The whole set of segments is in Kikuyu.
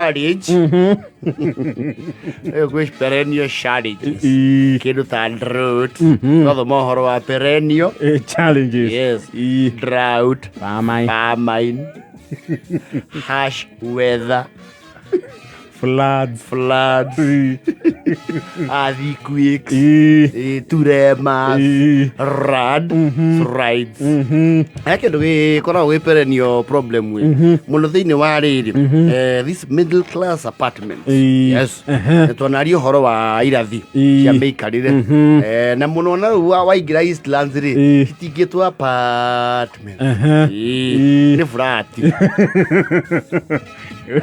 Challenge. Rĩu gwĩ perennial challenges. Kĩndũ ta drought. Twathoma ũhoro wa perennial. Challenges. Yes. Drought. Famine. Famine. Harsh weather. Floods. Floods. Earthquakes. Turemas. Landslides. He kĩndũ gĩkoragwo gĩ perennial problem ĩ mũno thĩinĩ wa rĩrĩ, this middle class apartments. Yes. Twanaria ũhoro wa irathi cia mĩikarĩre. Na mũno na rĩu waingĩra Eastlands rĩ, itingĩtwo apartment. Nĩ flat.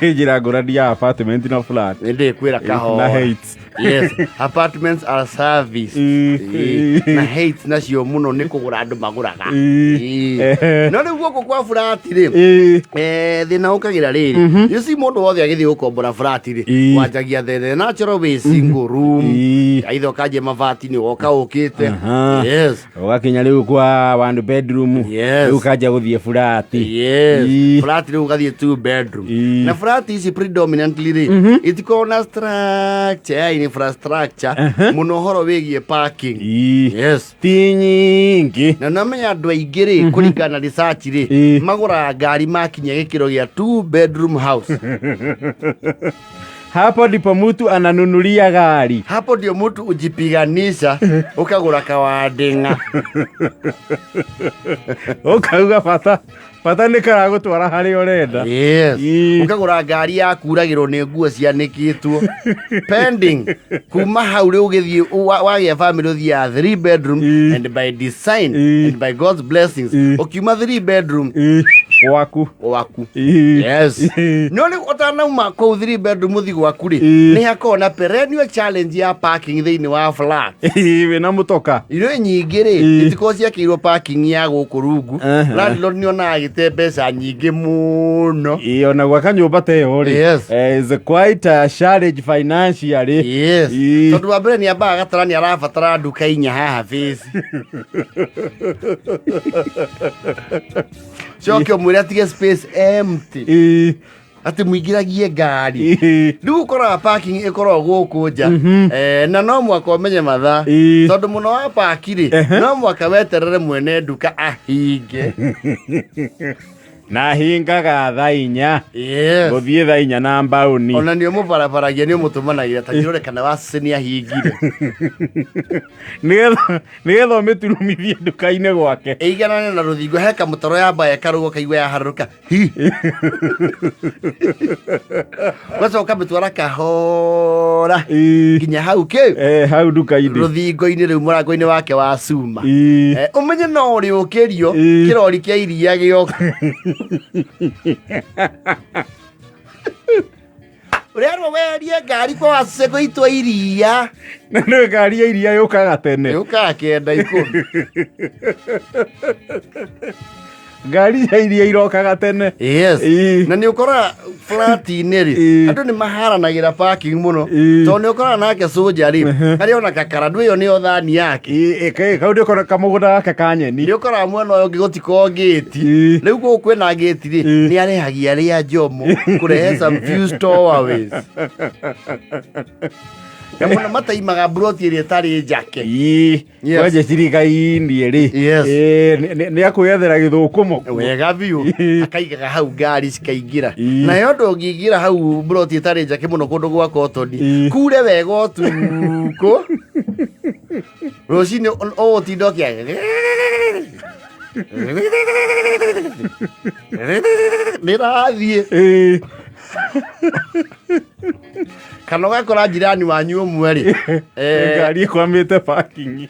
Njĩra ngũrani ya apartment na flat. Nĩ ndĩkwĩra kahora. Na heights. Yes, apartments are service. Na heights nacio mũno nĩ kũgũra andũ magũraga. No rĩu gũkũ kwa flat rĩ, thĩna ũkagĩra rĩrĩ, you see, mũndũ wothe agĩthiĩ gũkombora flat rĩ, wanjagia the natural way, single room, aitha ũkanjia mabati nĩ ũgoka ũkĩte. Yes. Ũgakinya rĩu kwa one bedroom. Yes. Rĩu ũkanjia gũthiĩ flat. Yes. Flat rĩu ũgathiĩ two bedroom. Na flat ici predominantly rĩ, itikoragwo na structure ya infrastructure mũno ũhoro wĩgiĩ parking. Yes. Ti nyingĩ. Na namenya andũ aingĩ rĩ, kũringana na research rĩ, magũraga ngari makinya gĩkĩro gĩa two bedroom house. Hapo ndipo mtu ananunulia gari. Hapo ndio mtu ujipiganisha ukagũra kawandĩng'a. Ũkauga bata bata nĩ karagũtwara harĩa ũrenda. Yes. Ũkagũra ngari ya kuragĩrwo nĩ nguo cianĩkĩtwo pending. Kuma hau rĩu ũgĩthiĩ wagĩa family ũthiaga three bedroom, and by design and by God's blessings, ũkiuma three bedroom, Gwaku. Gwaku. Yes. No rĩu ũtanauma kũu three bedroom ũthiĩ gwaku rĩ, nĩ hakoragwo na perennial challenge ya parking thĩinĩ wa flat. Wĩna mũtoka. Irio nyingĩ rĩ, itikoragwo ciakĩirwo parking ya gũkũ rungu. Landlord nĩ onaga agĩte mbeca nyingĩ mũno. Ona gwaka nyũmba ta ĩyo rĩ, Yes. is quite a challenge financially. Yes. Tondũ wa mbere nĩ ambaga gatara nĩ arabatara nduka inya haha bĩci, coke ũmwĩre atige space empty, atĩ mũingĩragie ngari. Rĩu ũkoraga parking ĩkoragwo gũkũ nja. Na no mwaka ũmenye mathaa, tondũ mũno wa paki rĩ, no mwaka weterere mwene nduka ahinge. Na hingaga thaa 4. Yes. Gũthiĩ thaa 4 na mbaũni. Ona nĩ ũmũbarabaragia, nĩ ũmũtũmanagĩra ta njũre kana wacĩ nĩ ahingire. Nĩgetha ũmĩturumithie nduka-inĩ gwake. Ĩiganane na rũthingo, he kamũtaro yamba ĩkarũgo kaigua yaharũrũka hi, ũgacoka ũkamĩtwara kahora nginya hau kĩ? Hau nduka-inĩ. Rũthingo-inĩ rĩu, mũrango-inĩ wake wa cuma. Ũmenye no ũrĩũkĩrio kĩrori kĩa iria gĩoka ũrerwo werie ngari kwa wacece gũitwo iria. Na nĩ ngari ya iria yũkaga tene. Yũkaga 8:50. Ngari ya iria irokaga tene. Yes. Na nĩ ũkoraga flat-inĩ rĩ, andũ nĩ maharanagĩra parking mũno, tondũ nĩ ũkoraga nake soja rĩ, harĩa ona kakarandũ ĩyo nĩyo thani yake. Kau nĩko kamũgũnda gake ka nyeni. Nĩ ũkoraga mwena ũyũ ũngĩ gũtikoragwo ngĩti. Rĩu gũkũ kwĩna ngĩti rĩ, nĩ arĩhagia rĩa njomo kũrehe some few stowaways, na mũno mataimaga mburoti ĩrĩa ĩtarĩ njake. Yes. Kwanja cirika-inĩ rĩ, Yes. Nĩ akwĩyethera gĩthũkũmo. Wega biũ. Akaigaga hau ngari cikaingĩra. Nayo ndũngĩingĩra hau mburoti ĩtarĩ njake mũno kũndũ gwa kotoni, kure wega ũtukũ, rũcinĩ ũgũtinda ũkĩa nĩrathiĩ. Kana ũgakora njirani wanyu ũmwe rĩ, Ngari ĩkwamĩte parking.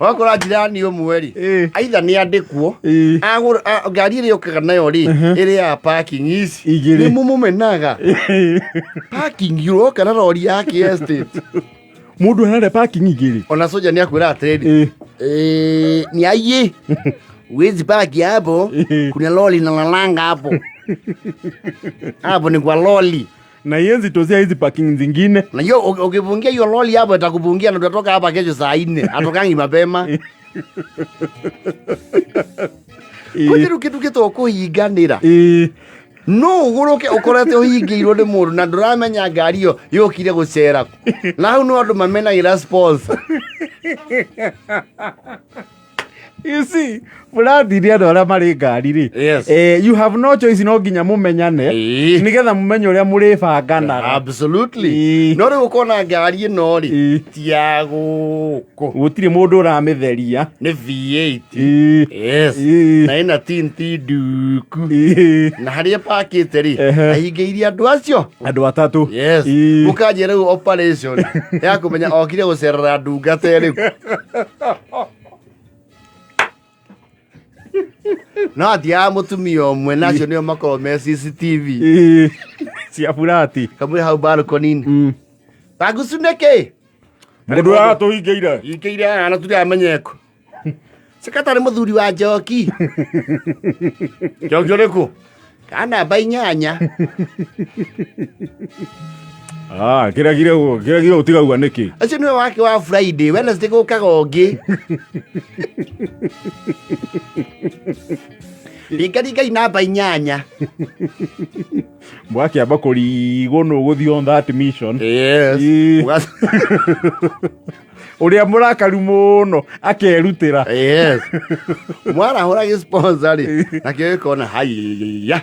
Ũgakora njirani ũmwe rĩ, aitha nĩ andĩkwo, ngari ĩrĩa ũkaga nayo rĩ, ĩrĩ ya parking ici Igĩrĩ. Nĩ mũmũmenaga parking, ũroka na rori yake estate. Mũndũ ararĩa parking igĩrĩ. Ona soja nĩ akwĩra atĩrĩrĩ, ni aye huwezi paki hapo, kuna lori na lalanga hapo, hapo ni kwa lori. Na ienzi tozia hizi parking zingine. Na hiyo ukipungia hiyo lori hapo itakupungia na utatoka hapa kesho saa 4, atokangi mapema. Kwä rä u kä ndå gä two kå hinganä ra. No ũgũrũke ũkorete ũhingĩirwo nĩ mũndũ na ndũramenya ngari ĩyo yũkire gũcera kũ. Na hau no andũ mamenagĩra sponsor. You see, mũrathiĩ andũ arĩa marĩ ngari rĩ. Yes. You have no choice, no nginya mũmenyane nĩgetha mũmenye ũrĩa mũrĩbanganaga. Absolutely. No rĩu ũkona ngari ĩno rĩ, ti ya gũkũ. Gũtirĩ mũndũ ũramĩtheria. Nĩ V8. Yes. Na ĩna tinti nduku. Na harĩa ĩpakĩte rĩ, ahingĩirie andũ acio andũ atatũ. Yes. Mũkanjia rĩu operation ya kũmenya okire gũcerera ndungata ĩrĩkũ. No atiaga mũtumia ũmwe na acio nĩo makoragwo me CCTV. Cia burati. Kamwe hau balcony-inĩ. Bagucu nĩkĩ? Mũndũ ũrĩa atũhingĩire. Ingĩire haha na tũtiramenya ĩkũ. Sekatarĩ mũthuri wa Njoki. Njoki ũrĩkũ? Ka namba 8. Ah, kĩragire kĩragire ũtigaua nĩkĩ? Ũcio nĩwe wake wa Friday, Wednesday gũkaga ũngĩ. Ringaringai namba 8. Mwakĩamba kũrigwo nũ ũgũthiĩ on that mission. Yes. Ũrĩa mũrakaru mũno akerutĩra. Yes. Mwarahũra gĩsponsor rĩ, nakĩo gĩkona haiya.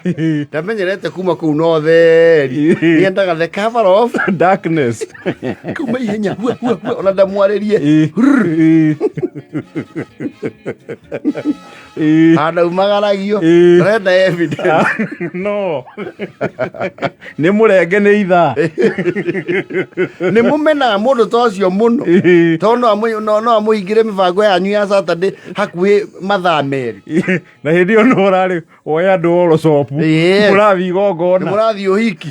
Ndamenyerete kuma kũu no theri. Niendaga the cover of darkness. Kuma ihenya hua hua hua ona ndamwarĩrie. Handũ umagaragio. Ndĩrenda evidence. No. Nĩ mũrenge nĩ ithaa. Nĩ mũmenaga mũndũ ta ũcio mũno. Tondũ no amũhingĩre mĩbango yanyu ya Saturday hakuhĩ mathaa 2. Na hĩndĩ ĩyo no ũrarĩ woe andũ oro copu. Yes. Mũrathiĩ igongona. Nĩ mũrathiĩ ũhiki.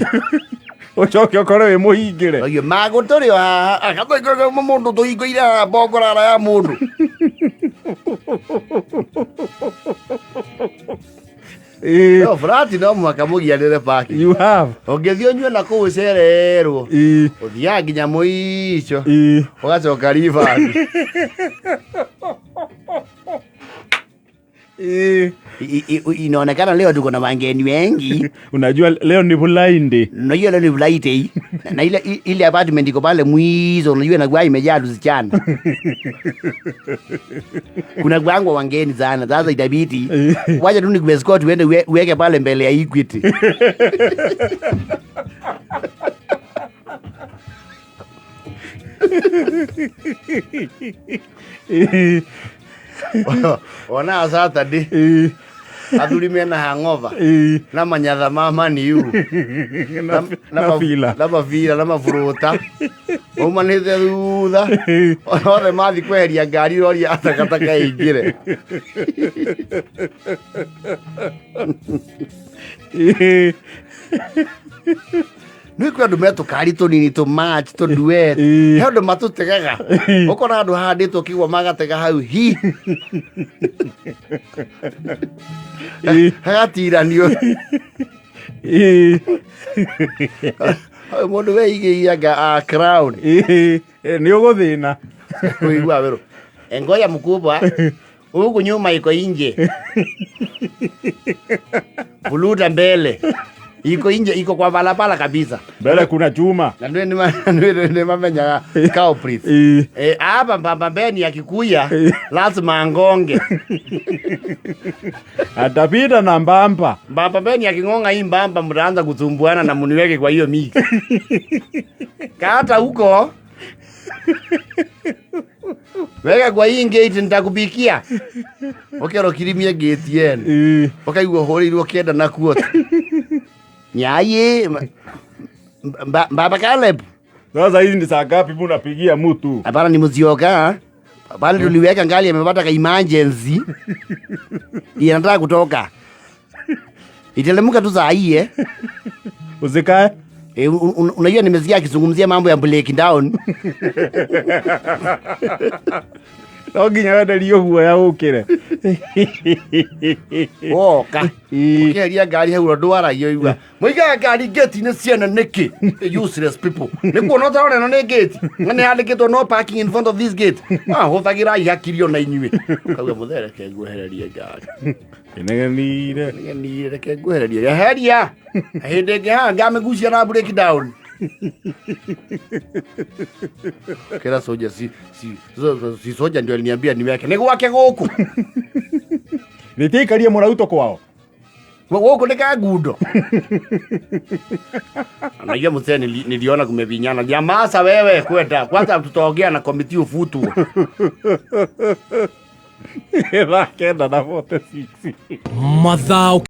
Ũcoke ũkorwo wĩ mũhingĩre. Oige magũ tũrĩ o haha akatũingĩra mũndũ tũhingũire haha mbongorara ya mũndũ. No frat no mũhaka mũgianĩre parking. You have. Ũngĩthiĩ ũnyue na kũu ũcererwo. Ũthiaga nginya mũico. Ũgacoka reverse. Inaonekana leo tuko na wageni wengi. Unajua leo ni Friday. Unajua leo ni Friday. Na ile apartment iko pale mwizo, unajua inakuwa imejaa tusichana. Kuna kwangu wageni sana. Sasa itabidi wacha tu nikuescort uende uweke pale mbele ya Equity. Ona Saturday. Athuri mena hangover. Na manyatha ma maniu. Na fila. Na mabira na maburuta. Maumanĩte thutha. Othe mathiĩ kweheria ngari rori ya takataka ĩingĩre. Nĩ kwĩ andũ me tũkari tũnini tũ match tũ duet. He andũ matũtegaga. Ũkona andũ hahandĩtwo kĩgwa magatega hau hi. Hagatiranio. Mũndũ weigĩire anga a crown. Nĩ ũgũthĩna. Ũigua werũ. Ngoja mkubwa. Huku nyuma iko nje. Buluta mbele. Iko nje, iko kwa barabara kabisa. Mbele kuna chuma. Na ndio mamenyaga culprits. Hapa mbamba mbeni akikuya lazima angonge. Atapita na mbamba. Mbamba mbeni akingonga hii mbamba mtaanza kusumbuana na muniweke kwa hiyo mix. Kata huko. Weka kwa hii gate nitakupikia. Okero kirimie gate yenu. Ukaigua hũrĩirwo kenda na kuota. Nyaye Baba Caleb. Sasa hizi ni saa ngapi mnapigia mtu? Hapana ni mzioka. Pale tuliweka ngali amepata ka emergency. Inataka kutoka. Itelemuka tu saa hii. Usikae. Unajua nimesikia akizungumzia mambo ya breakdown. No nginya wenderio guoya ũkĩre. Woka ũkĩeheria ngari hau ndwaragia igua mũigaga ngari ngĩti-inĩ ciene nĩkĩ? Useless people. Nĩ kuona ũtarona ĩno nĩ ngĩti na nĩ yandĩkĩtwo no parking in front of this gate. Ahũthagĩra ihakiri ona inyuĩ. Ũkauga mũthee reke nguehererie ngari. Kĩnegenire. Nĩgenire reke nguehererie. Eheria. Hĩndĩ ĩngĩ haha ngamĩgucia na break down. Kĩra soja si si si soja ndio aliniambia niweke. Nĩ gwake gũkũ. Rĩtiaikarie mũrauto kwao. Gũkũ nĩ kangundo. Unajua mzee, niliona kumevinyana. Jamaa wewe kwenda. Kwanza tutaongea na komiti ufutwo. Thaa 9:46. Mathao.